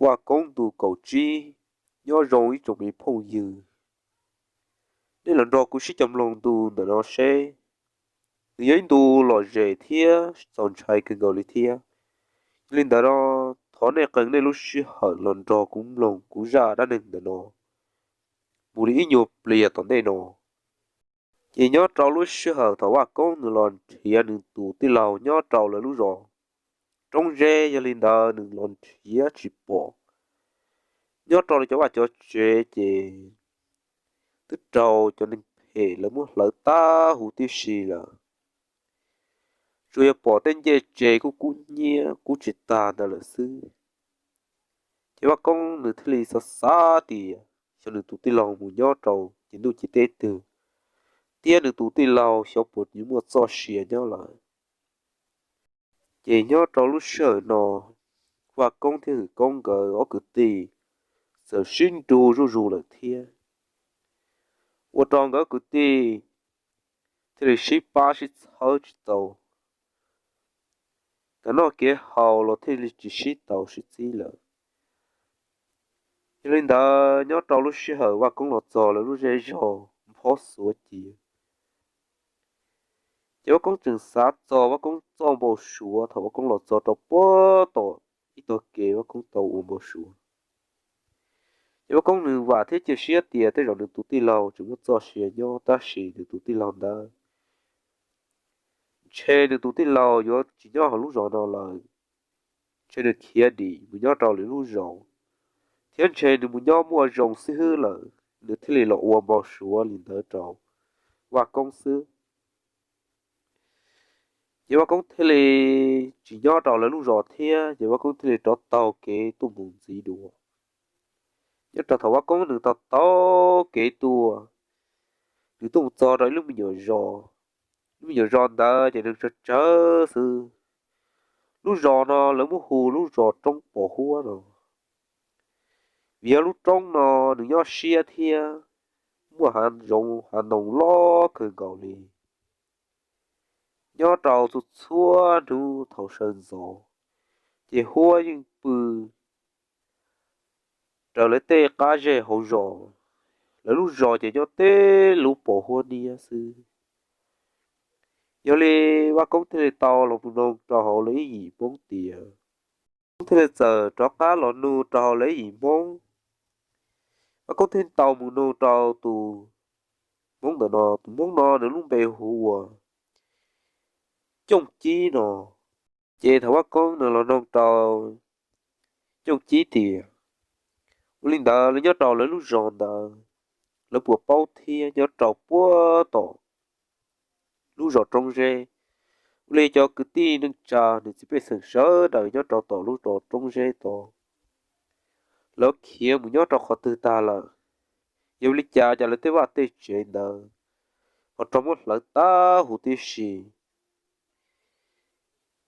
Vaj Koob ntu kaum tsib. Nyob zoo ib tsoom me phooj ywg, nej los nrog kuv sib cov mloog ntu ntawm no seb. Nws yog ib ntu lom zem thiab txaus ntshai kawg nkaus li thiab. Yog li ntawd no, thov nej qee nej lub sij hawm los nrog kuv mloog kuv zaj dab neeg ntawm no mus li ib nyuag pliag tom ntej no. Ces nyob rau lub sij hawm thaum Vaj Koob nws los nrhiav nws tus tij laug nyob rau lawv lub zos roob zeb, yog li ntawd nws los nrhiav tsis pom. Nyob rau lawv cov vaj cov tsev ces twb raug cov neeg phem lawv muab hlawv tag huv tib si lawm. Tsuas yog pom tej ncej tsev kub kub hnyiab kub tsis tag ntawd lawm xwb. Ces Vaj Koob nws thiaj li xav xav tias xyov nws tus tij laug mus nyob rau ces ntuj ces teb twg, thiab nws tus tij laug xyov puas yuav muaj txoj sia nyob lawm. Ces nyob rau lub sij hawm no, Vaj Koob thiab Hwm Koob nkawd ob kwv tij txawm sib nrug zuj zus lawm thiab, ua rau nkawd ob kwv tij thiaj li sib pab sib txhawb tsis tau. Kev noj kev haus los thiaj li tsis sib tau sib txib lawm. Yog li ntawd, nyob rau lub sij hawm Vaj Koob los txog lawv lub zej zog nphob xuav ci, ces Vaj Koob tseem xav txog Vaj Koob txoj npau suav thaum Vaj Koob los txog rau puag tom ib tog kev Vaj Koob tau ua npau suav. Ces Vaj Koob nws vam thiab cia siab tias tej zaum nws tus tij laug tseem muaj txoj sia nyob, tab sis nws tus tij laug ntawd ntshe nws tus tij laug yuav tsis nyob hauv lub zos no lawm. Ntshe nws khiav dim mus nyob rau lwm lub zos, thiab ntshe nws mus nyob muaj zoo xib hwb lawm, nws thiaj li los ua npau suav li ntawd rau Vaj Koob xwb. Ces Vaj Koob thiaj li tsis nyob rau lawv lub zos thiab, ces Vaj Koob thiaj li rov taug kev tuaj mus ntxiv dua. Nyob rau thaum Vaj Koob nws taug taug kev tuaj, nws tuaj mus txog rau ib lub me nyuam zos. Lub me nyuam zos ntawd ces neeg tsawg tsawg xwb. Lub zos no lawv muab hu lub zos Roob Pos Huab no, vim yog lub roob no nws nyob siab thiab muaj hav zoov hav ntoo loj kawg nkaus li. Nyob rau txhua txhua hnub thaum sawv ntxov, ces huab yeej pw raws lawv tej qab zej hauv zos. Lawv lub zos ces nyob teb lub pos huab niab xwb. Yog li Vaj Koob thiaj li tau los mus noog rau hauv lawv ib yim Hmoob tias, Koob thiaj li txawm rov qab los nug rau hauv lawv ib yim Hmoob. Vaj Koob thiaj tau mus nug rau tus Hmoob ntawm no, tus Hmoob no nws lub npe hu ua Cooj Cib no. Ces thaum Vaj Koob nws los noog rau Cooj Cib tias, ua li ntawd lawv nyob rau lawv lub zos ntawd, lawv puas paub thiab nyob rau puag tom lub zos Roob Zeb, ua li cov kwv tij neej tsa nws txiv pej xeem sawv daws nyob rau tom lub zos Roob Zeb tod, lawv khiav mus nyob rau qhov twg tag lawm? Yog li cas cas lawv tej vaj tej tsev ntawd ho raug muab hlawv tag huv tib si?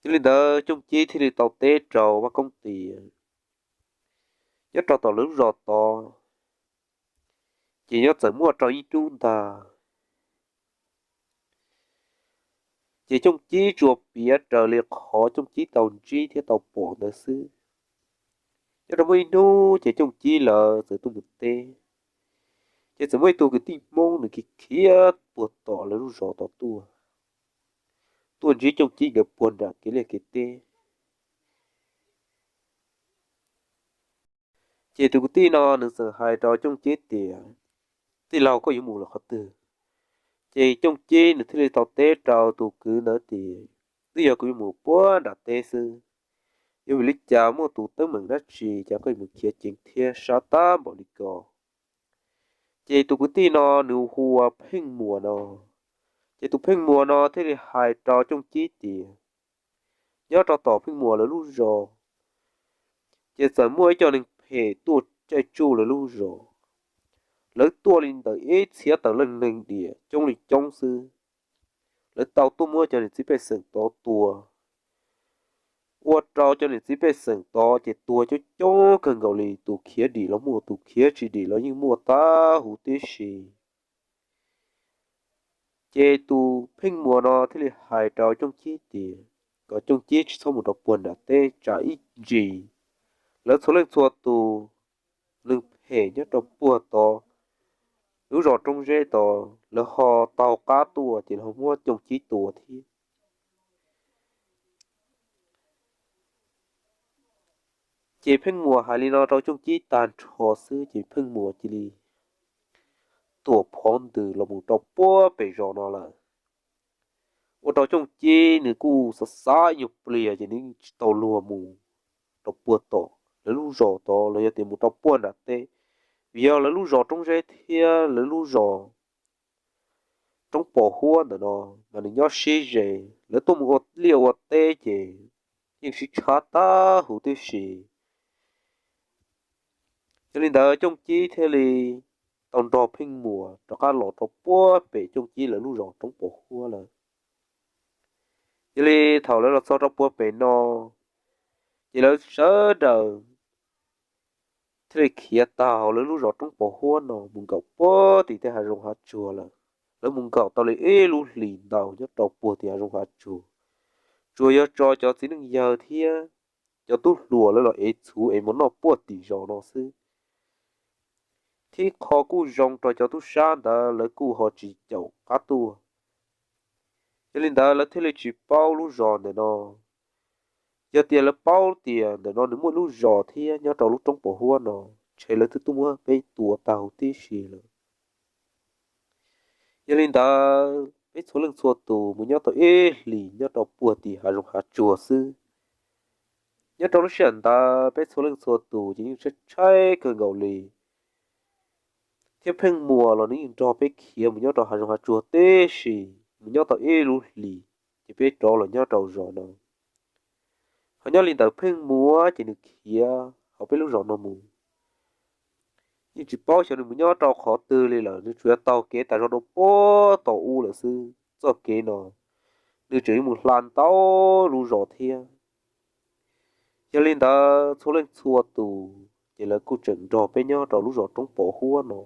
Yog li ntawd Cooj Cib thiaj li tau teb rau Vaj Koob tias, nyob rau tom lawv lub zos tod, ces nyob txawm muaj rau ib hnub ntag, ces Cooj Cib tsuas piav raws li qhov Cooj Cib tau ntsib thiab tau pom ntawd xwb. Nyob rau muaj ib hnub ces Cooj Cib lawv txawm tuaj mus teb, ces txawm muaj ib tug kwv tij Hmoob nws khiav khiav puag tom lawv lub zos tod tuaj, tuaj ntsib Cooj Cib nkawd puag nram kev liaj kev teb. Ces tus kwv tij no nws txawm hais rau Cooj Cib tias, tij laug, koj yuav mus lawm qhov twg? Ces Cooj Cib nws thiaj li tau teb rau tus kwv ntawd tias, twb yog kuv yuav mus puag nram teb xwb. Yog vim li cas muaj tus teeb meem dab tsi cas koj yuav mus khiav ceev thiab sab tab npaum li ko? Ces tus kwv tij no nws hu ua Pheej Muas no. Ces tus Pheej Muas no thiaj li hais rau Cooj Cib tias, nyob rau tom Pheej Muas lawv lub zos, ces txawm muaj ib co neeg phem tuaj caij tsuj lawv lub zos. Lawv tuaj li ntawm ib txhiab tawm leej neeg diam coob li coob xwb. Lawv tau tuaj muab cov niam txiv pej xeem tod tua, ua rau cov niam txiv pej xeem tod ces tuag coob coob kawg nkaus li, tus khiav dim los muaj, tus khiav tsis dim los yeej muaj tag huv tib si. Ces tus Pheej Muas no thiaj li hais rau Cooj Cib tias kom Cooj Cib tsis txhob mus rau puag nram teb tsam ib ntsis lawv txhua leej txhua tus, neeg phem nyob rau puag tod, lub zos Roob Zeb tod, lawv ho taug qab tuaj ces lawv ho muab Cooj Cib tua thiab. Ces Pheej Muas hais li no rau Cooj Cib tag nrho xwb ces Pheej Muas cia li tuam phov ntws los mus rau puag pem zos no lawm. Ua rau Cooj Cib nws kuj xav xav ib nyuag pliag ces nws tsis tau luag mus rau puag tom lawv lub zos tod los yog tias mus rau puag nram teb, vim yog lawv lub zos Roob Zeb thiab lawv lub zos Roob Pos Huab ntawm no mas nws nyob sib ze, lawv tuaj mus ua liaj ua teb ces yeej sib tshab tag huv tib si. Yog li ntawd Cooj Cib thiaj li tau nrog Pheej Muas rov qab los rau puag pem Cooj Cib lawv lub zos Roob Pos Huab lawm. Yog li thaum lawv los txog rau puag pem no, ces lawv sawv daws thiaj li khiav tag hauv lawv lub zos Roob Pos Huab no mus nkaum puag tim tej hav zoov hav tsuag lawm. Lawv mus nkaum tau li ib lub hlis ntau nyob rau puag tim hav zoov hav tsuag, tsuas yog tso cov txiv neej yawg thiab cov tub hluas lawv los ev txhuv es mus noj puag tim zos no xwb. Thiab qhov kuj zoo rau cov tub sab ntawd lawv kuj ho tsis caum qab tuaj. Yog li ntawd lawv thiaj li tsis paub lub zos ntawm no. Yog tias lawv paub tias ntawm no nws muaj lub zos thiab nyob rau lub Roob Pos Huab no, ntshe lawv twb tuaj muab peb tua tag huv tib si lawm. Yog li ntawd peb txhua leej txhua tus mus nyob tau ib hlis nyob rau puag tim hav zoov hav tsuag xwb. Nyob rau lub sij hawm ntawd peb txhua leej txhua tus ces yeej tshaib tshaib kawg nkaus li. Thiab Pheej Muas los nws yeej nrog peb khiav mus nyob rau hav zoov hav tsuag tib si, mus nyob tau ib lub hlis ces peb rov los nyob rau zos no. Ho nyob li ntawm Pheej Muas ces nws khiav hauv peb lub zos no mus, yeej tsis paub xyov nws mus nyob rau qhov twg li lawm, nws tsuas yog taug kev tas zog rau puag tom ub lawm xwb. Txoj kev no nws tseem yuav mus hla ntau lub zos thiab. Yog li ntawd txhua leej txhua tus ces lawv kuj tseem nrog peb nyob rau lub zos Roob Pov Huab no.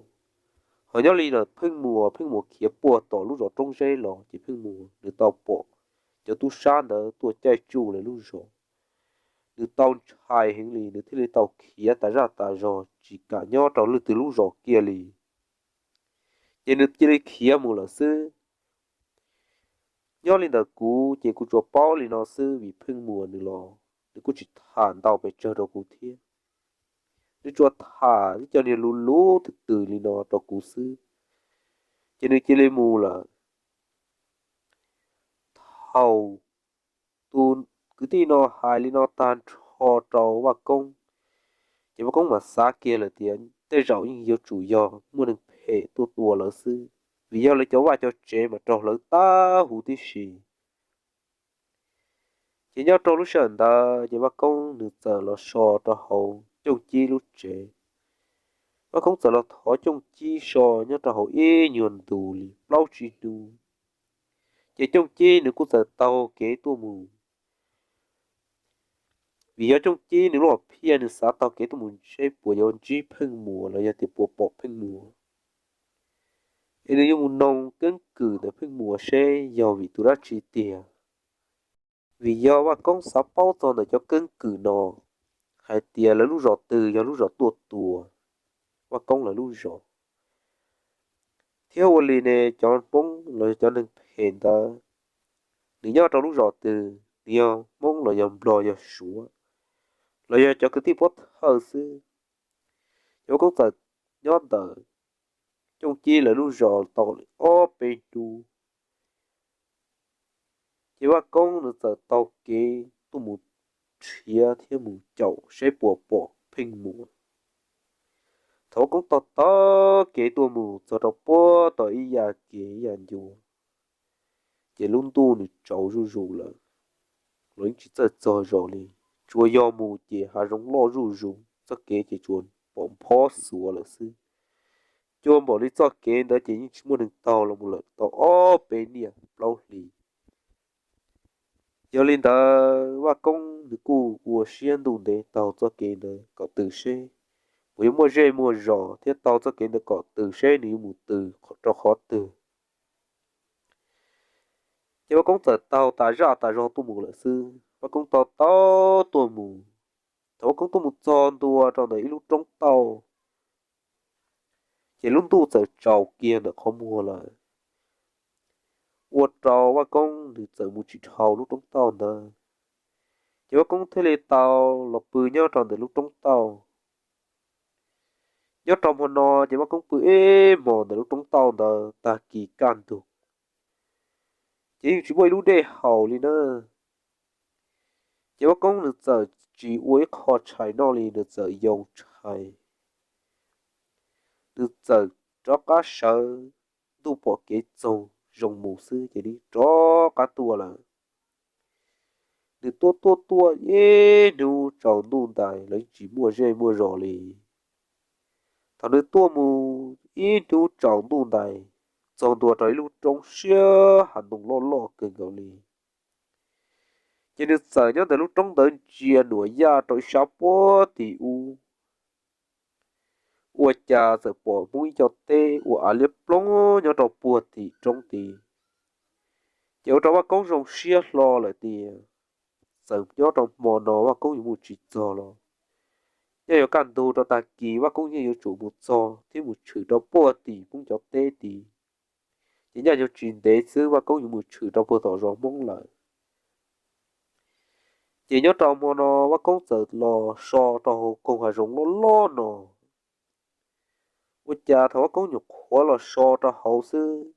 Ho nyob li ntawm Pheej Muas, Pheej Muas khiav puag tom lub zos Roob Zeb los ces Pheej Muas nws tau pom cov tub sab ntawd tuaj caij tsuj lawv lub zos. Nws tau ntshai heev li, nws thiaj li tau khiav tas zaj tas zog tsis kam nyob rau leej twg lub zos kiag li. Ces nws cia li khiav mus lawm xwb. Nyob li ntawm kuv ces kuv tsuas paub li no xwb, vim Pheej Muas nws los nws kuj tsis tham ntau pes tsawg rau kuv thiab. Nws tsuas tham ib co niag luv luv twm twm li no rau kuv xwb, ces nws cia li mus lawm. Thaum tus kwv tij no hais li no tag nrho rau Vaj Koob, ces Vaj Koob mas xav kiag lawm tias tej zaum yeej yuav tsum yog muaj neeg phem tuaj tua lawv xwb, vim yog lawv cov vaj cov tsev mas raug hlawv tag huv tib si. Ces nyob rau lub sij hawm ntawd ces Vaj Koob nws txawm los so rau hauv Cooj Cib lub tsev. Vaj Koob txawm los thov Cooj Cib so nyob rau hauv ib nyuag ntu li plaub tsib hnub, ces Cooj Cib nws kuj txawm taug kev tuaj mus. Vim yog Cooj Cib nws lub hom phiaj nws xav taug kev tuaj mus seb puas yuav ntsib Pheej Muas los yog tias puas pom Pheej Muas, es nws yuav mus noog keeb kwm ntawm Pheej Muas seb yog vim tus dab tsi tiag. Vim yog Vaj Koob xav paub txog ntawm cov keeb kwm no, hais tias lawv lub zos twg yog lub zos tuaj tua Vaj Koob lawv lub zos, thiab ua li ne cov Hmoob los yog cov neeg phem ntawd, nws nyob rau lub zos twg, nws yog Hmoob los yog Nplog yog Suav, los yog cov kwv tij pov thawj xwb. Ces Vaj Koob txawm nyob ntawm Cooj Cib lawv lub zos tau ob peb hnub, ces Vaj Koob nws txawm taug kev tuaj mus nrhiav thiab mus caum seb puas pom Pheej Muas. Thaum Vaj Koob taug taug kev tuaj mus txog rau puag tom ib yam kev ib yam ncua, ces lub ntuj nws tsaus zuj zus lawm, los yeej tsis txawj txog zos li. Tsuas yog mus ces hav zoov loj zuj zus, txoj kev ces tsuas pom nphob xuav lawm xwb. Cua npaum li txoj kev ntawd ces yeej tsis muaj neeg taug los mus lawm tau ob peb niaj plaub hlis. Yog li ntawd Vaj Koob nws kuj ua siab ntuj ntev taug txoj kev ntawd kom tws seb puas yuav muaj zej muaj zos, thiab taug txoj kev ntawd kom tws seb nws yuav mus tws rau qhov twg. Ces Vaj Koob txawm taug tas zaj tas zog tuaj mus lawm xwb. Vaj Koob taug taug tuaj mus, Thaum Vaj Koob tuaj mus txog ntua rau ntawm ib lub roob tauj, ces lub ntuj txawm tsaus kiag ntawm qhov muag lawm, ua rau Vaj Koob nws txawm mus tsis dhau lub roob tauj ntawd. Ces Vaj Koob thiaj li tau los pw nyob rau ntawm lub roob tauj. Nyob rau hmo no ces Vaj Koob pw ib hmos ntawm lub roob tauj ntawd tag kis kaj ntug, ces yeej tsis muaj ib lub dej haus li na. Ces Vaj Koob nws txawm tsis ua ib qho tshais noj li, nws txawm yoo tshais, nws txawm rov qab sawv, ntuj pom kev txoog zoo mus xwb ces nws rov qab tuaj lawm. Nws tuaj tuaj tuaj ib hnub tsaus ntuj ntais los tsis muaj zej muaj zos li. Thaum nws tuaj mus ib hnub tsaus ntuj ntais, txog ntua rau ib lub roob siab hav ntoo loj loj kawg nkaus li. Ces nws txawm nyob ntawm lub roob ntawd ntsia nuam yaj rau ib sab puag tim ub, ua cas txawm pom Hmoob ib co teb ua av liab ploog nyob rau puag tim roob tid. Ces ua rau Vaj Koob zoo siab hlo lawm tias txawm nyob rau hmo no Vaj Koob yuav mus tsis txog los, nyob yuav kaj ntug rau tag kis Vaj Koob yeej yuav tsum mus txog thiab mus tshwm rau puag tim Hmoob cov teb tid. Ces nyaj yuav tsis ntev xwb Vaj Koob yuav mus tshwm rau puag tom zos Hmoob lawm. Ces nyob rau hmo no Vaj Koob txawm los so rau hauv koog hav zoov loj loj no. Ua cas thaum Vaj Koob nyuam qhuav los so rau hauv xwb,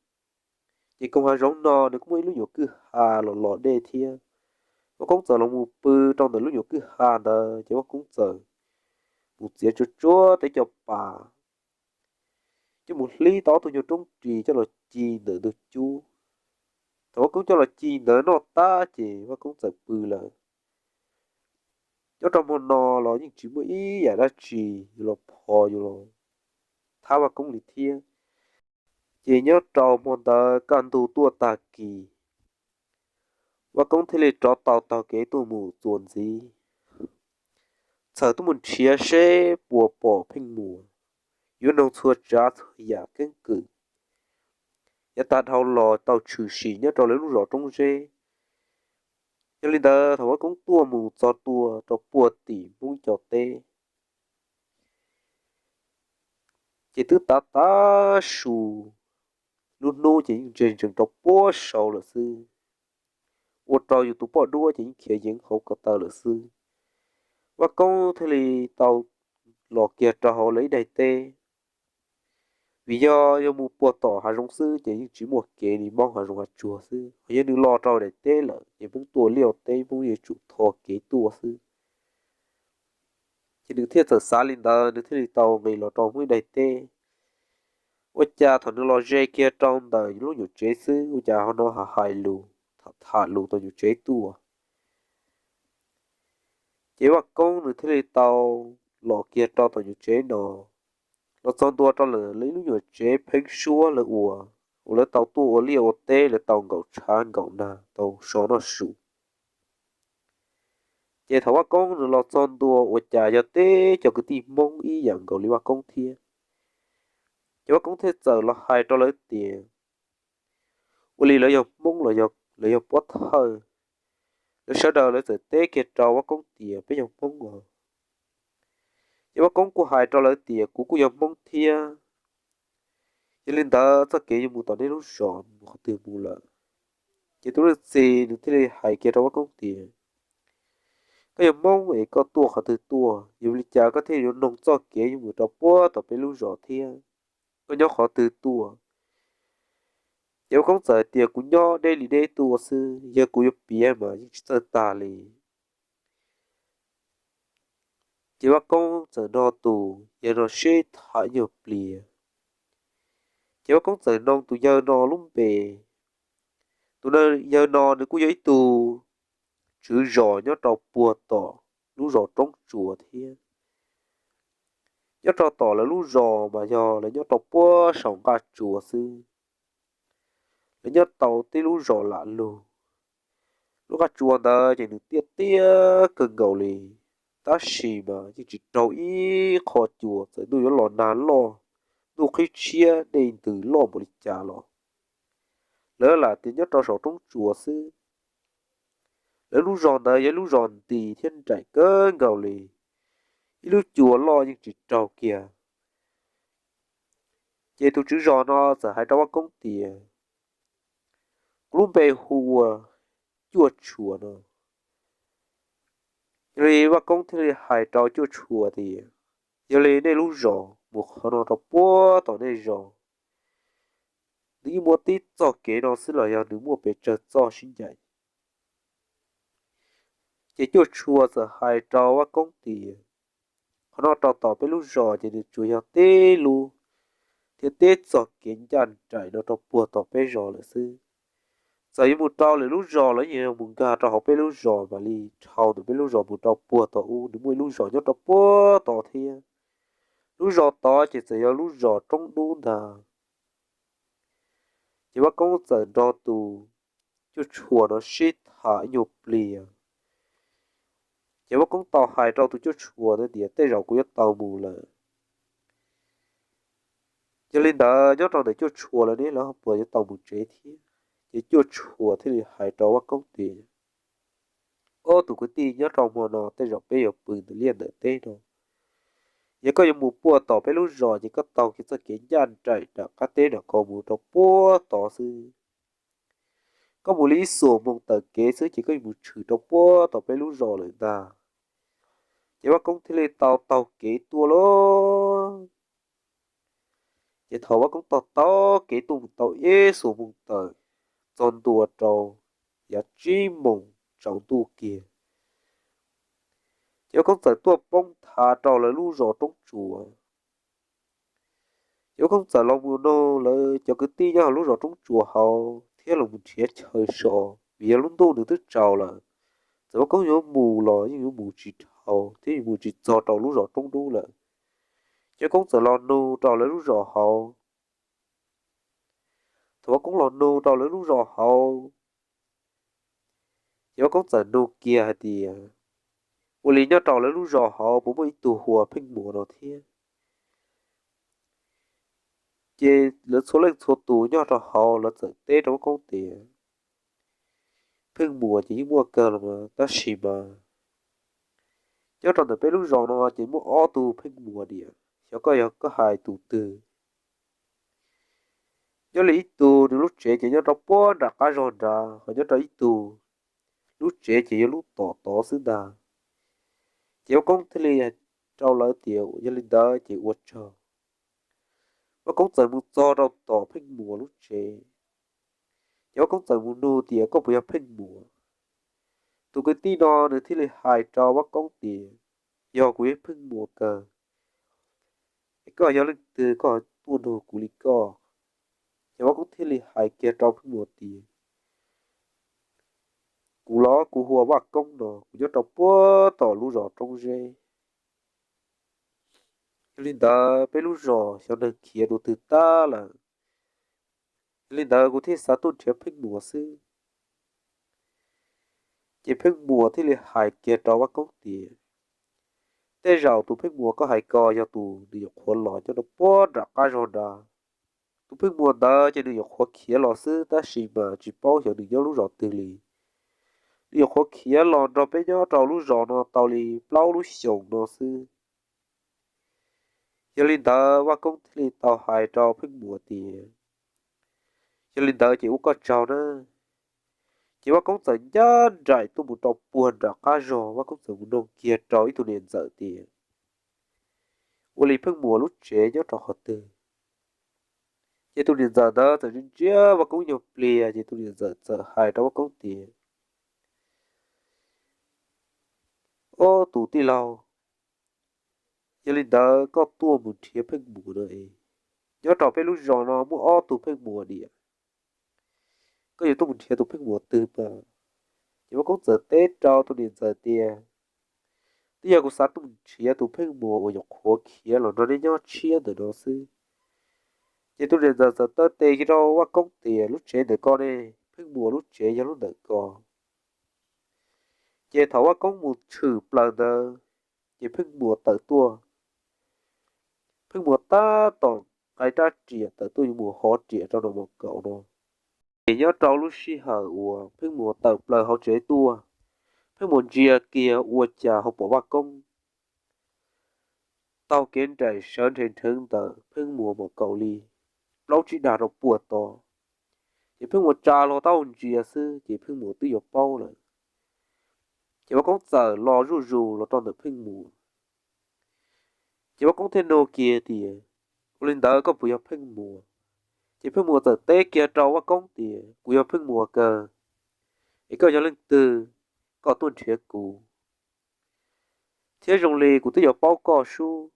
ces koog hav zoov no nws kuj muaj ib lub nyuam kwj ha los los dej thiab. Vaj Koob txawm los mus pw rau ntawm lub nyuam kwj ha ntawd ces Vaj Koob txawm mus txiav tsuag tsuag tej cov pas coj mus hlib tau ob tug nyuag roob ris coj los ci ntawm ntug cub. Thaum Vaj Koob coj los ci ntawd noj tag ces Vaj Koob txawm pw lawm. Nyob rau hmo no los yeej tsis muaj ib yam dab tsi yuav los phov yuav los thab Vaj Koob li thiab. Ces nyob rau hmo ntawd kaj ntug tuaj tag kis, Vaj Koob thiaj li rov tau taug kev tuaj mus txuas ntxiv, txawm tuaj mus nrhiav seb puas pom Pheej Muas, yuav noog txhua tsav txhua yam keeb kwm, yav tag dhau los tau tshwm sim nyob rau lawv lub zos Roob Zeb. Yog li ntawd thaum Vaj Koob tuaj mus txog tua rau puag tim Hmoob cov teb, ces twb tav tav su, lub hnub ces yeej ntseeg ntsees rau puag saud lawm xwb, ua rau yus tus poj duab ces yeej khiav yeev hauv ko taw lawm xwb. Vaj Koob thiaj li tau los kiag rau hauv lawv ib daim teb, vim yog yog mus puag tom hav zoov xwb ces yeej tsis muaj kev li, Hmoob hav zoov hav tsuag xwb. Ho yog nws los rau daim teb lawm ces Hmoob tuaj liaj teb, Hmoob yuav tsum tho kev tuaj xwb. Ces nws thiaj txawm xav li ntawd, nws thiaj li tau nqis los rau Hmoob ib daim teb. Ua cas thaum nws los ze kiag rau ntawm lub nyuam tsev xwb, ua cas ho no ha hais lus, tham tham lus tom nyuam tsev tuaj. Ces Vaj Koob nws thiaj li tau los kiag rau tom nyuam tsev no, los txog ntua rau lawv ib lub nyuam tsev pheeb suab lawv ua, uas lawv tau tuaj ua liaj ua teb, lawv tau nkaum tshav nkaum nag, tau so noj su. Ces thaum Vaj Koob nws los txog ntua ua cas yog teb cov kwv tij Hmoob ib yam nkaus li Vaj Koob thiab. Ces Vaj Koob thiaj txawm los hais rau lawv tias, ua li lawv yog Hmoob los lawv yog pov thawj? Lawv sawv daws lawv txawm teb kiag rau Vaj Koob tias, peb yog Hmoob os. Ces Vaj Koob kuj hais rau lawv tias, kuv kuj yog Hmoob thiab. Yog li ntawd txoj kev yuav mus tom nej lub zos mus qhov twg mus lawm? Ces tus leej txiv nws thiaj li hais kiag rau Vaj Koob tias, koj yog Hmoob es koj tuaj qhov twg tuaj, yog li cas koj thiaj yuav noog txoj kev yuav mus rau puag tom peb lub zos thiab? Koj nyob qhov twg tuaj? Ces Vaj Koob txawm hais tias, kuv nyob deb li deb tuaj xwb, yog kuv yuav piav mas yeej tsis txawj tag li. Ces Vaj Koob txawm nrog tus yawg no sib tham nyuag pliag. Ces Vaj Koob txawm noog tus yawg no lub npe. Tus yawg no nws kuj yog ib tug tswv zos nyob rau puag tom lub zos Roob Tsuas thiab. Nyob rau tom lawv lub zos mas yog lawv nyob rau puag saum nqaj tsua xwb. Lawv nyob tau tib lub zos lam lug. Lub nqaj tsua ntawd ces nws tiaj tiaj kawg nkaus li, tab sis mas yeej tsis raug ib qho cua, txawm ntuj yuav los nag loj, ntuj qhib tshiab dej ntws loj npaum li cas los lawv lam tias nyob rau saum Roob Tsuas xwb. Lawv lub zos ntawd yog ib lub zos nti thiab nraim kawg nkaus li. ib lub cua loj yeej tsis raug kiag. Ces tus tswv zos no txawm hais rau Vaj Koob tias, kuv lub npe hu ua Cuaj Tshua no. Yog li Vaj Koob thiaj li hais rau Cuaj Tshua tias, yog li nej lub zos mus qhov no rau puag tom nej zos, nws yeej muaj tib txoj kev no xwb los yog nws muaj pes tsawg txoj sib ncaim? Ces Cuaj Tshua txawm hais rau Vaj Koob tias, qhov no rau tom peb lub zos ces nws tsuas yog tib lub thiab tib txoj kev ncaj nraim no rau puag tom peb zos lawm xwb. Txawm yuav mus rau lwm lub zos los yeej yog mus nkag rau hauv peb lub zos mam li dhau ntawm peb lub zos mus rau puag tom ub, nws muaj ib lub zos nyob rau puag tod thiab. Lub zos tod ces txawm yog lub zos Roob Dub ntag. Ces Vaj Koob txawm nrog tus Cuaj Tshua no sib tham ib nyuag pliag. Ces Vaj Koob tau hais rau tus Cuaj Tshua tias, tej zaum kuv yuav tau mus lawm. Yog li ntawd nyob rau ntawm Cuaj Tshua lawv ne, lawv puas yuav tau mus tsev thiab? Ces Cuaj Tshua thiaj li hais rau Vaj Koob tias, ob tug kwv tij, nyob rau hmo no tej zaum peb yuav pw ntawm liaj ntawm teb no. Yog koj yuav mus puag tom peb lub zos ces koj taug kiag txoj kev ncaj nraim nram qab teb nram ko mus rau puag tod xwb. Koj mus li ib xuam moos taw kev xwb ces koj yuav mus tshwm rau puag tom peb lub zos lawm ntag. Ces Vaj Koob thiaj li tau taug kev tuaj lauj. Ces thaum Vaj Koob taug taug kev tuaj mus tau ib xuam moos tawm, txog ntua rau yav tsib moos tsaus ntuj kiag, ces Vaj Koob txawm tuaj poob thav rau lawv lub zos Roob Tsuas. Ces Vaj Koob txawm los mus nug lawv cov kwv tij nyob hauv lub zos Roob Tsuas hauv thiab los mus nrhiav chaw so, vim yog lub ntuj nws twb tsaus lawm. Txawm Vaj Koob yuav mus los yeej yuav mus tsis dhau thiab yuav mus tsis txog rau lub zos Roob Dub lawm. Ces Vaj Koob txawm los nug rau lawv lub zos hauv. Thaum Vaj Koob los nug rau lawv lub zos hauv, ces Vaj Koob txawm nug kiag hais tias, ua li nyob rau lawv lub zos hauv puas muaj ib tug hu ua Pheej Muas no thiab? Ces lawv txhua leej txhua tus nyob rau hauv lawv txawm teb rau Vaj Koob tias, Pheej Muas ces yeej muaj kawg los mas, tab sis mas nyob rau ntawm peb lub zos no ces muaj ob tug Pheej Muas diam, xyov koj yog koj hais tus twg? Nyob li ib tug nws lub tsev ces nyob rau puag nram qab zog nrad, ho nyob rau ib tug lub tsev ces yog lub tom tod xwb ntag. Ces Vaj Koob thiaj li rau lawv tias, yog li ntawd ces ua tsaug. Vaj Koob txawm mus txog rau tom Pheej Muas lub tsev, ces Vaj Koob txawm mus nug tias, koj puas yog Pheej Muas? Tus kwv tij no nws thiaj li hais rau Vaj Koob tias, yog, kuv yog Pheej Muas kawg. Es koj yog leej twg koj tuaj nug kuv li koj? Ces Vaj Koob thiaj li hais kiag rau Pheej Muas tias, kuv los kuv hu ua Vaj Koob no, kuv nyob rau puag tom lub zos Roob Zeb. Yog li ntawd peb lub zos xyov neeg khiav dua twg tag lawm. Yog li ntawd kuv thiaj xav tuaj nrhiav Pheej Muas xwb. Ces Pheej Muas thiaj li hais kiag rau Vaj Koob tias, tej zaum tus Pheej Muas koj hais ko yog tus nws nyuam qhuav los nyob rau puag nram qab zog nrad. Tus Pheej Muas ntawd ces nws nyuam qhuav khiav los xwb, tab sis mas tsis paub xyov nws nyob lub zos twg li. Nws nyuam qhuav khiav los nrog peb nyob rau lub zos no tau li plaub lub xyoos no xwb. Yog li ntawd Vaj Koob thiaj li tau hais rau Pheej Muas tias, yog li ntawd ces ua koj tsaug na. Ces Vaj Koob txawm ncaj nraim tuaj mus rau puag nram qab zog, Vaj Koob txawm mus nug kiag rau ib tug niam ntxawm tias, ua li Pheej Muas lub tsev nyob rau qhov twg? Ces tus niam ntxawm ntawd txawm ntsia ntsia Vaj Koob nyuag pliag, ces tus niam ntxawm txawm hais rau Vaj Koob tias, ob tus tij laug, yog li ntawd koj tuaj mus nrhiav Pheej Muas no es, nyob rau peb lub zos no muaj ob tug Pheej Muas diam, koj yuav tuaj mus nrhiav tus Pheej Muas twg mas? Ces Vaj Koob txawm teb rau tus niam ntxawm tias, twb yog kuv xav tuaj mus nrhiav tus Pheej Muas uas nyuam qhuav khiav los nrog nej nyob tshiab ntawm no xwb. Ces tus niam ntxawm txawm taw tes kiag rau Vaj Koob tias, lub tsev ntawm ko ne, Pheej Muas lub tsev yog lub ntawm ko. Ces thaum Vaj Koob mus tshwm plaws ntawd, ces Pheej Muas tawm tuaj. Pheej Muas tab tom nqa rab riam tawm tuaj yuav mus hov riam rau nram mom kaum no. Ces nyob rau lub sij hawm uas Pheej Muas tawm plaws hauv tsev tuaj, Pheej Muas ntsia kiag ua cas ho pom Vaj Koob taug kev nraim sawv nrheev nrheev ntawm Pheej Muas mas kaum li plaub tsib dag rau puag tod. Ces Pheej Muas tsa hlo taub hau ntsia xwb ces Pheej Muas twb yuav paub lawm. Ces Vaj Koob txawm los zuj zus los rau ntawm Pheej Muas. Ces Vaj Koob thiaj nug kiag tias, ua li ntawd koj puas yog Pheej Muas? Ces Pheej Muas txawm teb kiag rau Vaj Koob tias, kuv yog Pheej Muas kawg, es koj yog leej twg, koj tuaj nrhiav kuv thiab zoo li kuv twb yuav paub koj sub.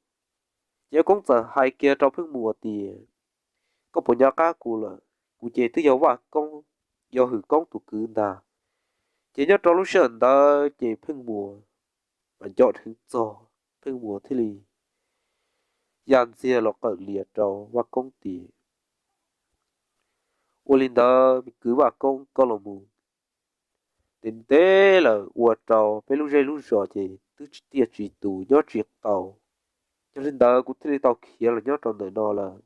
Ces Vaj Koob txawm hais kiag rau Pheej Muas tias, koj puas nco qab kuv lawm? Kuv ces twb yog Vaj Koob, yog Hwm Koob tus kwv ntag. Ces nyob rau lub sij hawm ntawd ces Pheej Muas mas nco dheev txog, Pheej Muas thiaj li ya ntxiag los qawm lias rau Vaj Koob tias, ua li ntawd me kwv Vaj Koob, koj los mus ntev ntev lawm ua rau peb lub zej lub zos ces twb tsis tiaj tsis tus nyob tsis tau. Yog li ntawd kuv thiaj li tau khiav los nyob rau ntawm no lawm.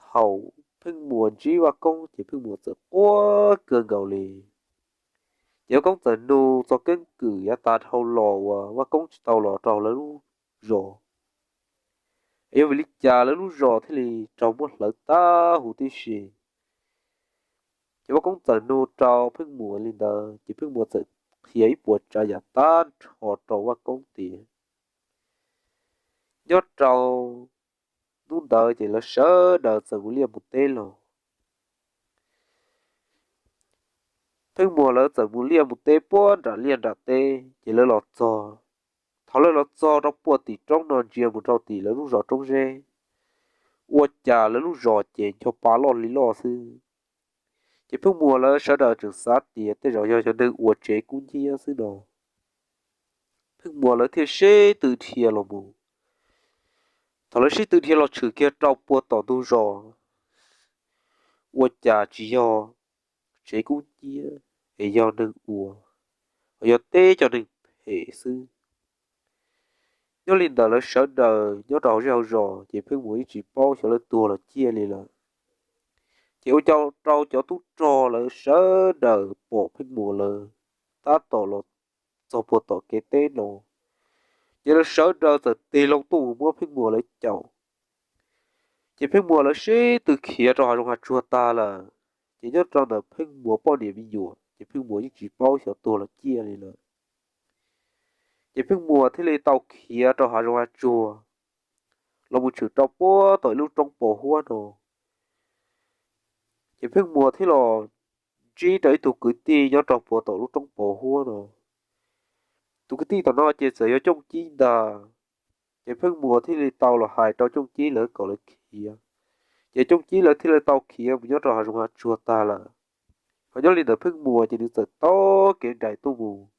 Thaum Pheej Muas ntsib Vaj Koob ces Pheej Muas txawm quaj kawg nkaus li. Ces Vaj Koob txawm nug txog keeb kwm yav tas dhau los uas Vaj Koob tsis tau los rau lawv lub zos, es yog vim li cas lawv lub zos thiaj li raug muab hlawv tag huv tib si. Ces Vaj Koob txawm nug rau Pheej Muas li ntawd ces Pheej Muas txawm qhia ib puas tsav yam tag nrho rau Vaj Koob tias, nyob rau hnub ntawd ces lawv sawv daws txawm mus liaj mus teb los. Pheej Muas lawv txawm mus liaj mus teb puag nram liaj nram teb ces lawv los txog. Thaum lawv los txog rau puag tim roob no ntsia mus rau tim lawv lub zos Roob Zeb, ua cas lawv lub zos ces ncho pa loj li loj xwb. Ces Pheej Muas lawv sawv daws tseem xav tias tej zaum yog cov neeg ua tsev kub nciab xwb no. Pheej Muas lawv thiaj sib tw dhia los mus. Thaum lawv sib tw dhia los tshwm kiag rau puag tom ntug zos, ua cas tsis yog tsev kub nciab es yog neeg ua, yog teb cov neeg phem xwb. Nyob li ntawd lawv sawv daws nyob rau hauv zej hauv zos ces Pheej Muas yeej tsis paub xyov lawv tuag los ciaj li lawm. Ces ua rau cov tub rog lawv sawv daws pom Pheej Muas lawv tab tom los txog puag tom kev teb no, ces lawv sawv daws txawm tig loo tuaj mus muab Pheej Muas lawv caum. Ces Pheej Muas lawv sib tw khiav rau hav zoov hav tsuag tag lawm. Ces nyob rau ntawm Pheej Muas poj niam me nyuam ces Pheej Muas yeej tsis paub xyov tuag los ciaj li lawm. Ces Pheej Muas thiaj li tau khiav rau hav zoov hav tsuag los mus tshwm rau puag tom ib lub roob pos huab no. Ces Pheej Muas thiaj los ntsib rau ib tug kwv tij nyob rau puag tom lub roob pos huab no. Tus kwv tij tom no ces txawm yog Cooj Cib ntag. Ces Pheej Muas thiaj li tau los hais rau Cooj Cib lawv kom lawv khiav. Ces Cooj Cib lawv thiaj li tau khiav mus nyob rau hav zoov hav tsuag tag lawm. Ho nyob li ntawm Pheej Muas ces nws txawm taug kev nraim tuaj mus,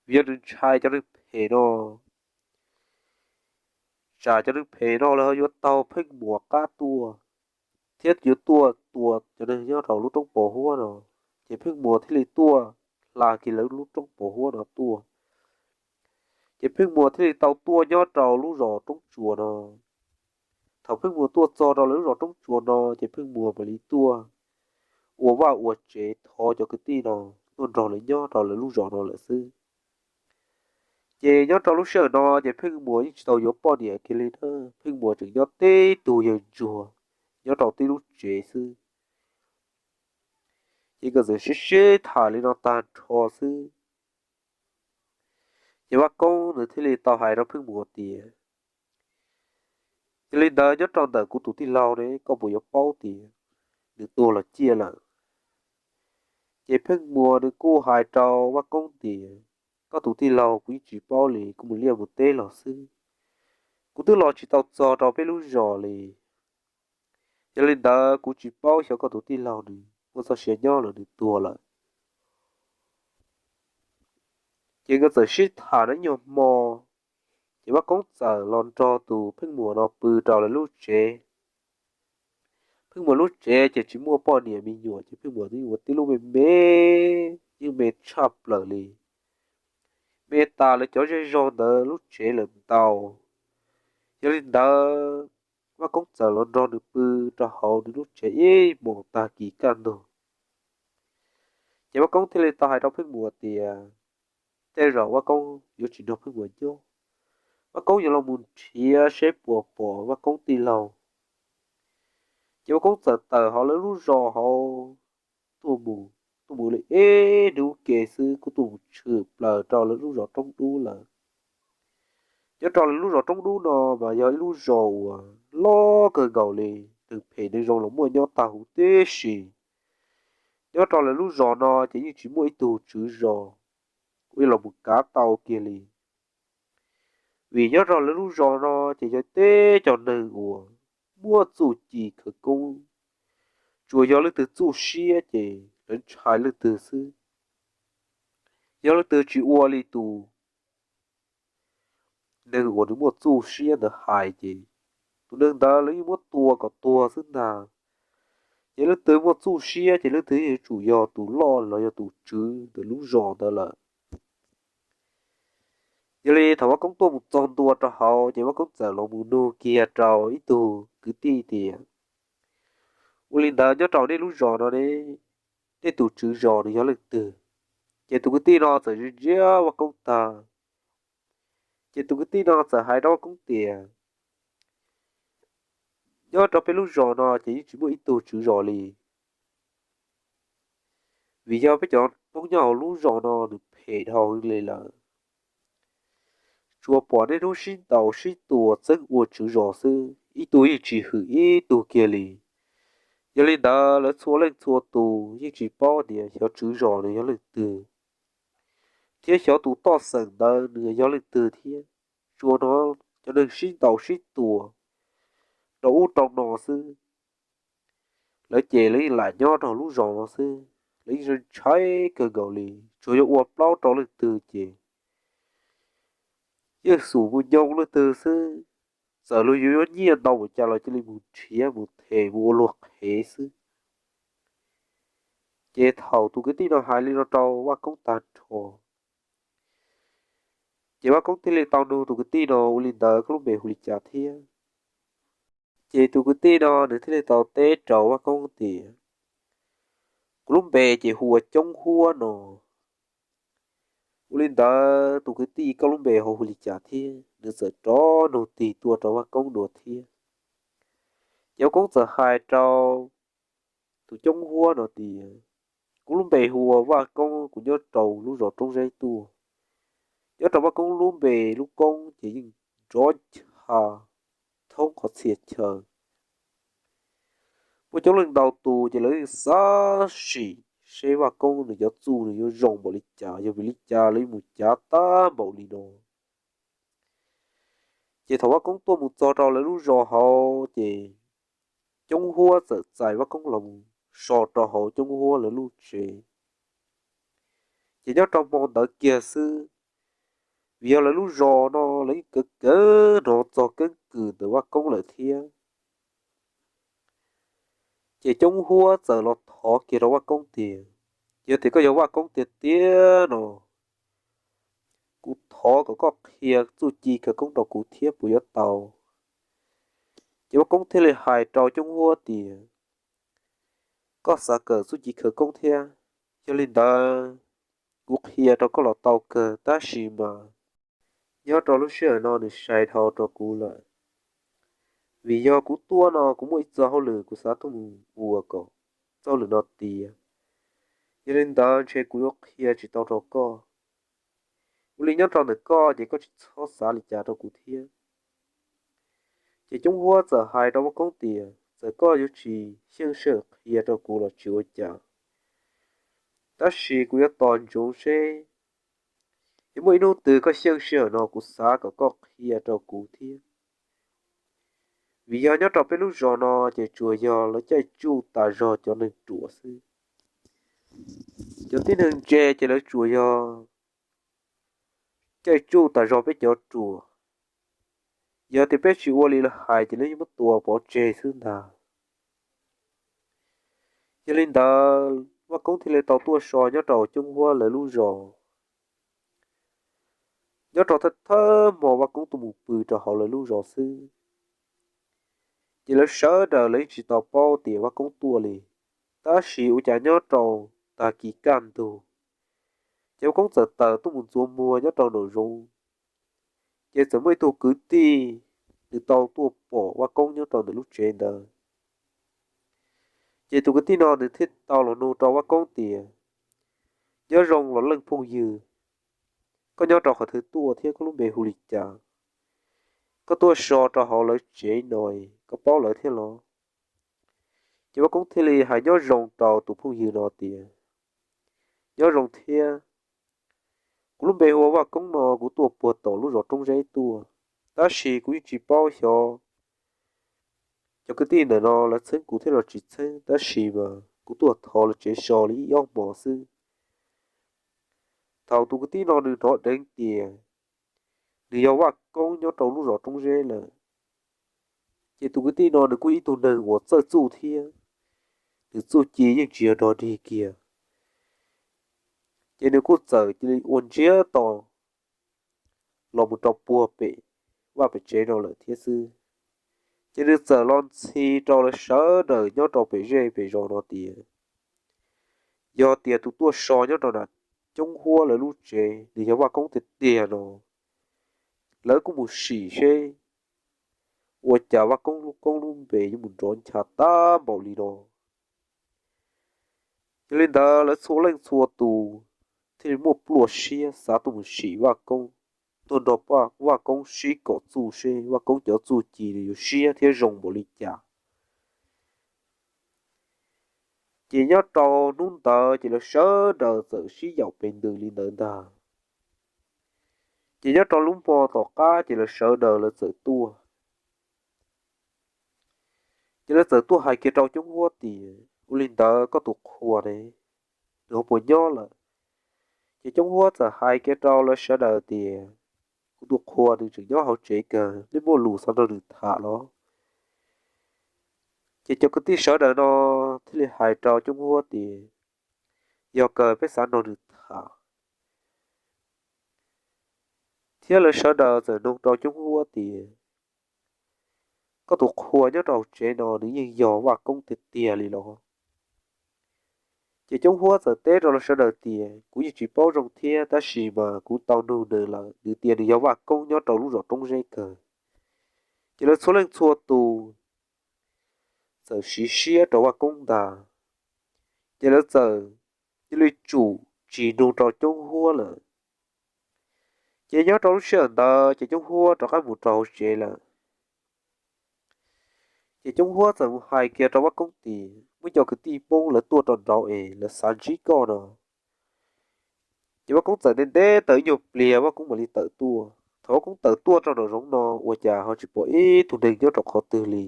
vim yog nws ntshai cov neeg phem no, tsam cov neeg phem no lawv yuav taug Pheej Muas qab tuaj thiab yuav tuaj tua cov neeg nyob rau lub roob pos huab no. Ces Pheej Muas thiaj li tuaj hla kiag lawv lub roob pos huab no tuaj. Ces Pheej Muas thiaj li tau tuaj nyob rau lub zos Roob Tsuas no. Thaum Pheej Muas tuaj txog rau lawv lub zos Roob Tsuas no ces Pheej Muas mam li tuaj ua vaj ua tsev thov cov kwv tij no tuaj nrog lawv nyob rau lawv lub zos no lawm xwb. Ces nyob rau lub sij hawm no ces Pheej Muas yeej tsis tau yuav poj niam kiag li na, Pheej Muas tseem nyob tib tug yawg ntsuag nyob rau tib lub tsev xwb. Ces nkawd txawm sib sib tham li no tag nrho xwb, ces Vaj Koob nws thiaj li tau hais rau Pheej Muas tias, yog li ntawd nyob rau ntawm kuv tus tij laug ne koj puas yuav paub tias nws tuag los ciaj lawm? Ces Pheej Muas nws kuj hais rau Vaj Koob tias, koj tus tij laug kuv yeej tsis paub li, kuv mus liaj mus teb los xwb, kuv twb los tsis tau txog rau peb lub zos li. Yog li ntawd kuv tsis paub xyov koj tus tij laug nws muaj txoj sia nyob los nws tuag lawm. Ces nkawd txawm sib tham ib nyuag hmo, ces Vaj Koob txawm los nrog tus Pheej Muas no pw rau lawv lub tsev. Pheej Muas lub tsev ces tsis muaj poj niam me nyuam, ces Pheej Muas twb ua tib lub me me, yeej me tshaj plaws li, me tas lawv cov zej zog ntawd lub tsev lawm ntau. Yog li ntawd, Vaj Koob txawm los nrog nws pw rau hauv nws lub tsev ib hmos tag kis kaj ntug. Ces Vaj Koob thiaj li tau hais rau Pheej Muas tias, tej zaum Vaj Koob yuav tsis nrog Pheej Muas nyob. Vaj Koob yuav los mus nrhiav seb puas pom Vaj Koob tij laug. Ces Vaj Koob txawm tawm hauv lawv lub zos hauv tuaj mus, tuaj mus li ib hnub ke xwb kuj tuaj mus tshwm plaws rau lawv lub zos roob dub lawm. Nyob rau lawv lub zos roob dub no mas yog ib lub zos uas loj kawg nkaus li, neeg phem neeg zoo los muaj nyob tag huv tib si. Nyob rau lawv lub zos no ces yeej tsis muaj ib tug tswv zos uas yuav los mus kav tau kiag li. Vim nyob rau lawv lub zos no ces yog teb cov neeg uas muaj txuj ci khawv koob, tsuas yog leej twg txuj siab ces lawv ntshai leej twg xwb. Yog leej twg tsis ua li tus neeg uas nws muaj txuj siab ntawd hais ces tus neeg ntawd lawv yeej muab tua kom tuag xwb ntag. Ces leej twg muaj txuj siab ces leej twg yuav tsum yog tus loj los yog tus tswv ntawm lub zos ntawd lawm. Yog li thaum Vaj Koob tuaj mus txog ntua rau hauv ces Vaj Koob txawm los mus nug kiag rau ib tug kwv tij tias, ua li ntawd nyob rau nej lub zos no ne, nej tus tswv zos nws yog leej twg? Ces tus kwv tij no txawm ntsia ntsia Vaj Koob tag, ces tus kwv tij no txawm hais rau Vaj Koob tias, nyob rau peb lub zos no ces yeej tsis muaj ib tug tswv zos li. Vim yog peb cov Hmoob nyob hauv lub zos no nws phem dhau heev li lawm. Tsuas pom niaj hnub sib ntaus sib tua txeeb ua tswv zos xwb, ib tug yeej tsis hwm ib tug kiag li. Yog li ntawd lawv txhua leej txhua tus yeej tsis paub tias xyov tswv zos nws yog leej twg, thiab xyov tus toj xeem ntawd nws yog leej twg thiab. Tsuas hnov cov neeg sib ntaus sib tua rau ub rau no xwb. Lawv ces lawv yeej lam nyob rau lub zos no xwb, lawv yeej ntshai kawg nkaus li. Tsuas yog ua plaub rau leej twg ces yeej xum mus nyoo leej twg xwb. Txawm luag yuav yuav nyiaj ntau npaum cas los cia li mus nrhiav mus them mus ua luag qhev xwb. Ces thaum tus kwv tij no hais li no rau Vaj Koob tag nrho, ces Vaj Koob thiaj li tau nug tus kwv tij no, ua li ntawd koj lub npe hu li cas thiab? Ces tus kwv tij no nws thiaj li tau teb rau Vaj Koob tias, kuv lub npe ces hu ua Coob Huab no. Ua li ntawd tus kwv tij koj lub npe ho hu li cas thiab? Nws txawm rov nug tig tuaj rau Vaj Koob dua thiab. Ces Vaj Koob txawm hais rau tus Coob Huab no tias, kuv lub npe hu ua Vaj Koob, kuv nyob rau lub zos Roob Zeb tuaj. Nyob rau Vaj Koob lub npe lub koob ces yeej nrov ncha thoob qhov txhia chaw. Muaj coob leej ntau tus ces lawv yeej xav sim seb Vaj Koob nws cov txuj nws yuav zoo npaum li cas, yog vim li cas lawv yeej mus cav tag npaum li no. Ces thaum Vaj Koob tuaj mus txog rau lawv lub zos hauv ces Coob Huab txawm txais Vaj Koob los mus so rau hauv Coob Huab lawv lub tsev. Ces nyob rau hmo ntawd kiag xwb, vim yog lawv lub zos no lawv yeej kawv kawv hnov txog keeb kwm ntawm Vaj Koob lawm thiab. Ces Coob Huab txawm los thov kiag rau Vaj Koob tias, yog tias koj yog Vaj Koob tiag tiag no, kuv thov kom koj qhia txuj ci khawv koob rau kuv thiab puas yuav tau? Ces Vaj Koob thiaj li hais rau Coob Huab tias, koj xav kawm txuj ci khawv koob thiab, yog li ntawd kuv qhia rau koj los tau kawg, tab sis mas nyob rau lub sij hawm no nws sai dhau rau kuv lawm. Vim yog kuv tuaj no kuv muaj ib txoj hauj lwm kuv xav tuaj mus ua kom txoj hauj lwm no tiav. Yog li ntawd ntshe kuv yuav qhia tsis tau rau koj. Ua li nyob rau ntawm koj ces koj tsis txhob xav li cas rau kuv thiab. Ces Coob Huab txawm hais rau Vaj Koob tias, txawm koj yuav tsis xyeej sij hawm qhia rau kuv los tsis ua cas, tab sis kuv yuav tos ntsoov seb yuav muaj ib hnub twg koj xyeej sij hawm no kuv xav kom koj qhia rau kuv thiab. Vim yog nyob rau peb lub zos no ces tsuas yog lawv caij tsuj tas zog cov neeg ruam xwb. Cov tib neeg ntse ces lawv tsuas yog caij tsuj tas zog peb cov ruam. Yog tias peb tsis ua li lawv hais ces lawv yeej muab tua pov tseg xwb ntag. Yog li ntawd Vaj Koob thiaj li tau tuaj so nyob rau Coob Huab lawv lub zos. Nyob rau thawj thawj hmo Vaj Koob tuaj mus pw rau hauv lawv lub zos xwb, ces lawv sawv daws lawv yeej tsis tau paub tias Vaj Koob tuaj li. Tab sis ua cas nyob rau tag kis kaj ntug, Ces Vaj Koob txawm tawm tuaj mus ntxuav muag nyob rau nraum zoov, ces txawm muaj ib tug kwv tij, nws tau tuaj pom Vaj Koob nyob rau ntawm lub tsev ntawd. Ces tus kwv tij no nws thiaj tau los nug rau Vaj Koob tias, Nyob zoo los leej phooj ywg, koj nyob rau qhov twg tuaj thiab koj lub npe hu li cas? Koj tuaj so rau hauv lawv tsev no, koj paub lawv thiab los? Ces Vaj Koob thiaj li hais nyob zoo rau tus phooj ywg no tias, Nyob zoo thiab, kuv lub npe hu ua Vaj Koob no, kuv tuaj puag tom lub zos Roob Zeb tuaj, tab sis kuv yeej tsis paub xyov cov kwv tij ntawm no lawv txheeb kuv thiab los tsis txheeb, tab sis mas kuv tuaj thov lawv tsev so li ib ob hmo xwb. Thaum tus kwv tij no nws hnov dheev tias nws yog Vaj Koob nyob rau lub zos Roob Zeb lawm, ces tus kwv tij no nws kuj ib tug neeg uas txawj txuj thiab, nws txuj ci yeej tsis yog dog dig kiag. Ces nws kuj txawm cia li ua ntsiab to los mus rau puag pem vaj pem tsev no lawm thiab xwb. Ces nws txawm los ntxhi rau lawv sawv daws nyob rau pem zej pem zos no tias, Yog tias tus tuaj so nyob rau nram Coob Huab lawv lub tsev nws yog Vaj Koob tiag tiag no, lawv kuj mus sim seb ua cas Vaj Koob lub koob lub npe yuav mus nrov ncha tag npaum li no. Yog li ntawd lawv txhua leej txhua tus thiaj li muaj pluaj siab xav tuaj mus sim Vaj Koob, tuaj nrog Vaj Koob sib kom txuj seb Vaj Koob cov txuj ci nws yuav siab thiab zoo npaum li cas. Ces nyob rau hnub ntawd ces lawv sawv daws txawm sib yaum pes ntws li ntawd ntag. Ces nyob rau lub hmo tom qab ces lawv sawv daws lawv txawm tuaj. Ces lawv txawm tuaj hais kiag rau Coob Huab tias, Ua li ntawd koj tus qhua ne, nws ho puas nyob lawm? Ces Coob Huab txawm hais kiag rau lawv sawv daws tias, Kuv tus qhua nws tseem nyob hauv tsev kawg, nej muaj lus xav nrog nws tham los? Ces cov kwv tij sawv daws no thiaj li hais rau Coob Huab tias, Yog kawg peb xav nrog nws tham. Thiab lawv sawv daws txawm nug rau Coob Huab tias, Koj tus qhua nyob rau hauv tsev no nws yeej yog Vaj Koob tiag tiag li los? Ces Coob Huab txawm teb rau lawv sawv daws tias, Kuv yeej tsis paub zoo thiab, tab sis mas kuv tau nug nws lawm, nws tias nws yog Vaj Koob nyob rau lub zos Roob Zeb kawg. Ces lawv txhua leej txhua tus txawm siv siab rau Vaj Koob ntag. Ces lawv txawm cia li tsum tsis nug rau Coob Huab lawm. Ces nyob rau lub sij hawm ntawd ces Coob Huab rov qab mus rau hauv tsev lawm. Ces Coob Huab txawm mus hais kiag rau Vaj Koob tias, Muaj cov kwv tij Hmoob lawv tuaj rau nraud es lawv xav ntsib koj no. Ces Vaj Koob txawm ntev ntev tau ib nyuag pliag Vaj Koob mam li tawm tuaj. Thaum Vaj Koob tawm tuaj rau nraum zoov no ua cas ho tsis pom ib tug neeg nyob rau qhov twg li.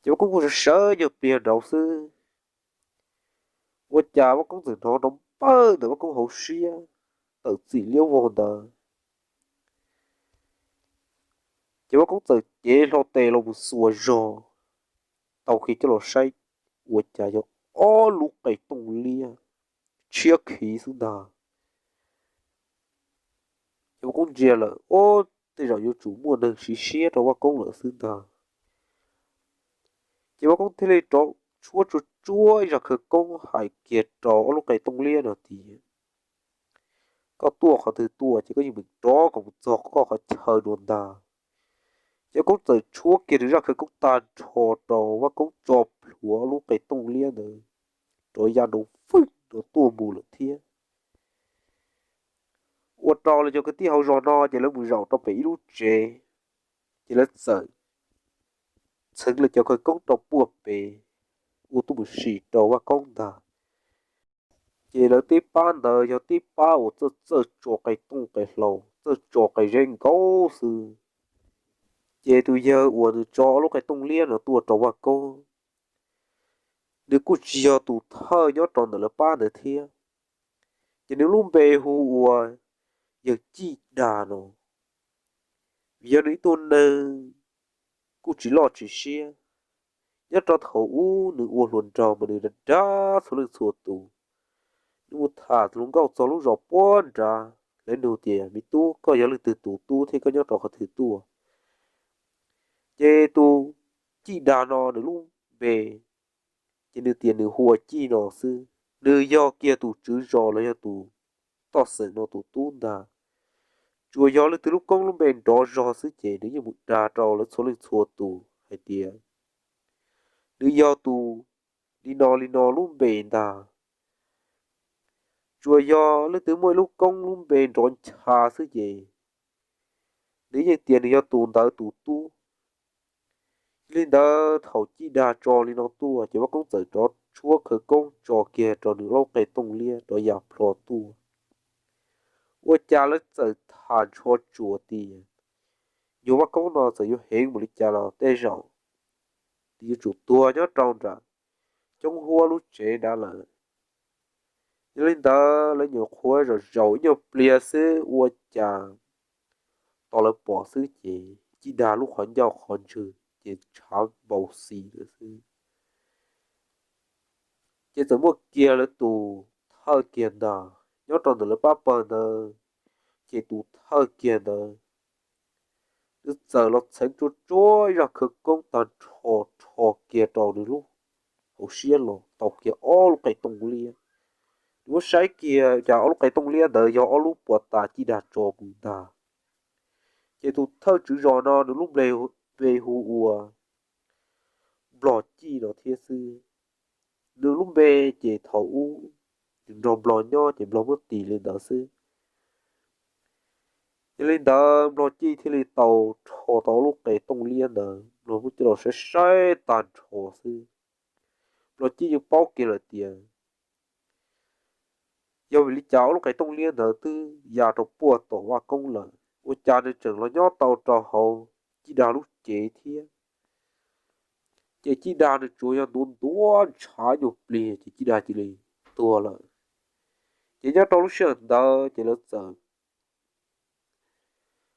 Ces Vaj Koob kuj sawv sawv nyuag pliag nraud xwb, ua cas Vaj Koob txawm hnov nrov npawg ntawm Vaj Koob hauv siab tawm txim liab vog ntawd. Ces Vaj Koob txawm cev hlo tes los mus xuas zog, tau kiag coj los saib, ua cas yog ob lub qe tooj liab tshiab khiv xwb ntag. Ces Vaj Koob ntsia lawm, ob, tej zaum yuav tsum muaj neeg siv siab rau Vaj Koob lawm xwb ntag. Ces Vaj Koob thiaj li rov tshuab tsuag tsuag ib zaj khawv koob hais kiag rau ob lub qe tooj liab no tias, Koj tuaj qhov twg tuaj ces koj yeej meem rov kom mus txog koj qhov chaw no ntag. Ces Vaj Koob txawm tshuab kiag nws zaj khawv koob tag nrho rau Vaj Koob tso plhuav ob lub qe tooj liab ntawd rov ya nroo fwj rov tuaj mus lawm thiab. Ua rau lawv cov kwv tij hauv zos no ces lawv mus zaum rau pem ib lub tsev, ces lawv txawm txheev lawv cov khawv koob rau puag pem ua tuaj mus sim rau Vaj Koob ntag. Ces lawv tib pab ntawd yog tib pab uas txawj txawj tso qe tooj qe hlau, txawj tso qe zeb nkaus xwb. Ces tus yawg uas nws tso ob lub qe tooj liab no tuaj rau Vaj Koob, nws kuj tsis yog tus thawj nyob rau ntawm lawv pab ntawd thiab. Ces nws lub npe hu ua yawg Cij Dag no. Vim yog nws ib tug neeg kuj tsis loj tsis siab, nyob rau thaum ub nws ua hluas nraug mas nws dag dag txhua leej txhua tus. Nws mus tham hluas nkauj txog lub zos puag nrad, lawv nug tias, Me tub, koj yog leej twg tus tub thiab koj nyob rau qhov twg tuaj? Ces tus Cij Dag no nws lub npe, ces nws tias nws hu ua Cij no xwb. nws yog kiag tus tswv zos los yog tus toj xeem no tus tub ntag. Tsuas yog leej twg lub koob lub npe nrov zog xwb ces nws yeej mus dag rau lawv txhua leej txhua tus hais tias nws yog tus li no li no lub npe ntag. Tsuas yog leej twg muaj ib lub koob lub npe nrov ncha xwb ces nws yeej tias nws yog tus ntawd tus tub. Yog li ntawd thaum Cib Dag tso li no tuaj ces Vaj Koob txawm rov tshuab khawv koob tso kiag rau nws lub qe tooj liab rov ya plho tuaj. Ua cas lawv txawm tham ntho tsuas tias nyuag Vaj Koob no txawm yuav heev npaum li cas los tej zaum yuav tsum tuag nyob rau nram coob huab lub tsev nrad lawm. Yog li ntawd lawv nyuam qhuav zom zaum ib nyuag pliag xwb ua cas tos lawv pom xwb ces Cib Dag lub qhov ncauj qhov ntswg ces tshav npau xis lawm xwb. Ces txawm muaj kiag lawv tus thawj kiag ntag nyob rau ntawm lawv pab pawg ntawd, ces tus thawj kiag ntawd nws txawm los txheev tsuag tsuag ib zaj khawv koob tag nrho rho kiag rau nws lub hauv siab los tau kiag ob lub qe tooj liab. Nws muab saib kiag cas ob lub qe tooj liab ntawd yog ob lub puas tas Cib Dag tso mus ntag. Ces tus thawj tswv zos no nws lub npe hu ua Nplog Cij no thiab xwb. Nws lub npe ces thaum ub nws nrog Nplog nyob ces Nplog muab tis li ntawd xwb. Yog li ntawd Nplog Cij thiaj li tau rho tau lub qe tooj liab ntawd, Nplog muab coj los saib saib tag nrho xwb. Nplog Cij yeej paub kiag lawm tias yog vim li cas ob lub qe tooj liab ntawd twb ya rau puag tom Vaj Koob lawm, ua cas nws tseem los nyob tau rau hauv Cij Dag lub cev thiab. Ces Cij Dag nws tsuas yog ntuav ntuav ntshav nyuag pliag ces Cij Dag cia li tuag lawm. Ces nyob rau lub sij hawm ntawd ces lawv txawm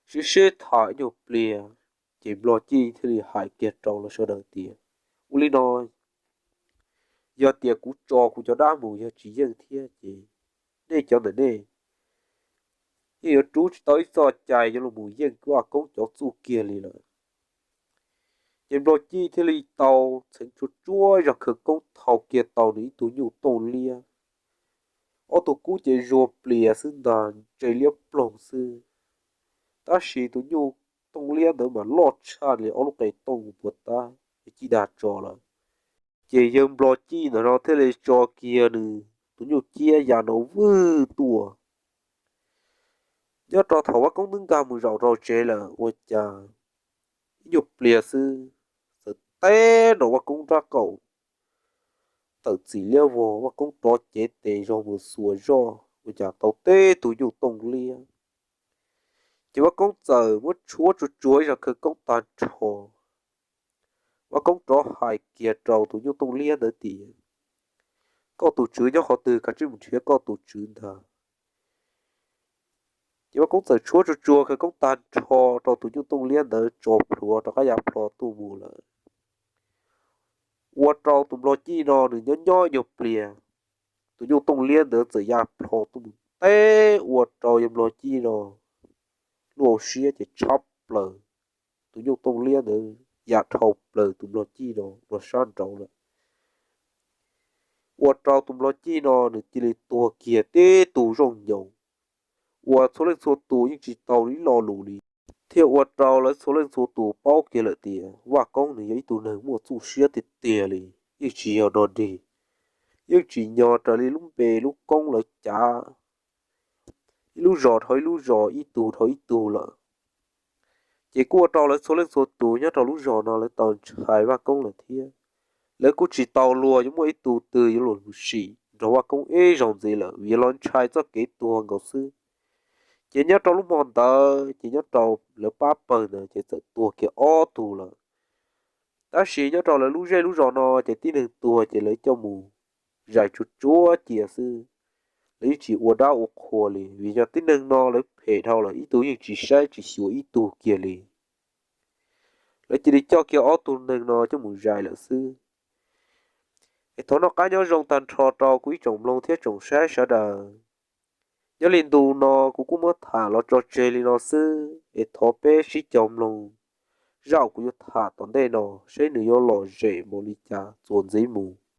sib sib tham nyuag pliag, ces Nplog Cij thiaj li hais kiag rau lawv sawv daws tias, ua li no, yog tias kuv tso kuv cov dab mus yog tsis yeej thiab ces nej cov ntawm nej yeej yuav rub tsis tau ib txoj cai yuav los mus yeej Vaj Koob cov txuj kiag li lawm. Ces Nplog Cij thiaj li tau txheev tsuag tsuag zog khawv koob thau kiag tau nws ib tug nyuj tooj liab. Ob tug kub ces zuag plias xwb ntag, ntse liab ploog xwb. Tab sis tus nyuj tooj liab ntawd mas loj tshaj li ob lub qe tooj puas tab Cij Dag tso lawm. Ces yawg Nplog Cij ntawm no thiaj li tso kiag nws tus nyuj ciab ya no vwj tuaj. Nyob rau thaum Vaj Koob twb nkag mus zaum rau tsev lawm ua cas ib nyuag pliag xwb txawm teb nrov Vaj Koob nrab qaum, tawm txim liab vog, Vaj Koob rov cev tes zog mus xuas zoj ua cas tau teb tus nyuj tooj liab. Ces Vaj Koob txawm muab tshuab tsuag tsuag ib zag khawv koob tag nrho. Vaj Koob rov hais kiag rau tus nyuj tooj liab ntawd tias, koj tus tswv nyob qhov twg, kav tsij mus nrhiav koj tus tswv ntag. Ces Vaj Koob txawm tshuab tsuag tsuag khawv koob tag nrho rau tus nyuj tooj liab ntawd tso plhuav rov qab ya plho tuaj mus lawm. Ua rau tus Nplog Cij no nws nyob nyob nyuag pliag, tus nyuj tooj liab ntawd txawm ya plho tuaj mus teb ua rau yawg Nplog Cij no lub hauv siab ces tshab plaws. Tus nyuj tooj liab ntawd ya dhau plaws tus Nplog Cij no rau sab nraud lawm. Ua rau tus Nplog Cij no nws cia li tuag kiag tib tug zooj nyoos, uas txhua leej txhua tus yeej tsis tau ib lo lus li, thiaj ua rau lawv txhua leej txhua tus paub kiag lawm tias Vaj Koob nws yog ib tug neeg muaj txuj siab tiag tiag li, yeej tsis yog dog dig, yeej tsis nyog raws li lub npe lub koob lawv cav ib lub zos dhau ib lub zos, ib tug dhau ib tug lawm. Ces kuj ua rau lawv txhua leej txhua tus nyob rau lub zos no lawv tau ntshai Vaj Koob lawm thiab. Lawv kuj tsis tau luag yuav muaj ib tug twg yuav los sim nrog Vaj Koob ib zaug ntxiv lawm vim los ntshai txoj kev tuag nkaus xwb. Ces nyob rau lub hmo ntawd ces nyob rau lawv pab pawg ntawd ces txawm tuag kiag ob tug lawm. Tab sis nyob rau lawv lub zej lub zos no ces tib neeg tuag ces lawv coj mus zais tsuag tsuag cia xwb. Lawv yeej tsis ua dab ua qhua li vim yog tib neeg no lawv phem dhau lawm, ib tug yeej tsis saib tsis xyuas ib tug kiag li. Lawv cia li coj kiag ob tug neeg no coj mus zais lawm xwb. Es thov noj qab nyob zoo tag nrho rau kuv ib tsoom mloog thiab tsoom saib sawv daws. Nyob li ntu no kuv kuj muab tham los tso tseg li no xwb es thov peb sib cog mloog zaj kuv yuav tham tom ntej no seb nws yuav lom zem npaum li cas txuas ntxiv mus.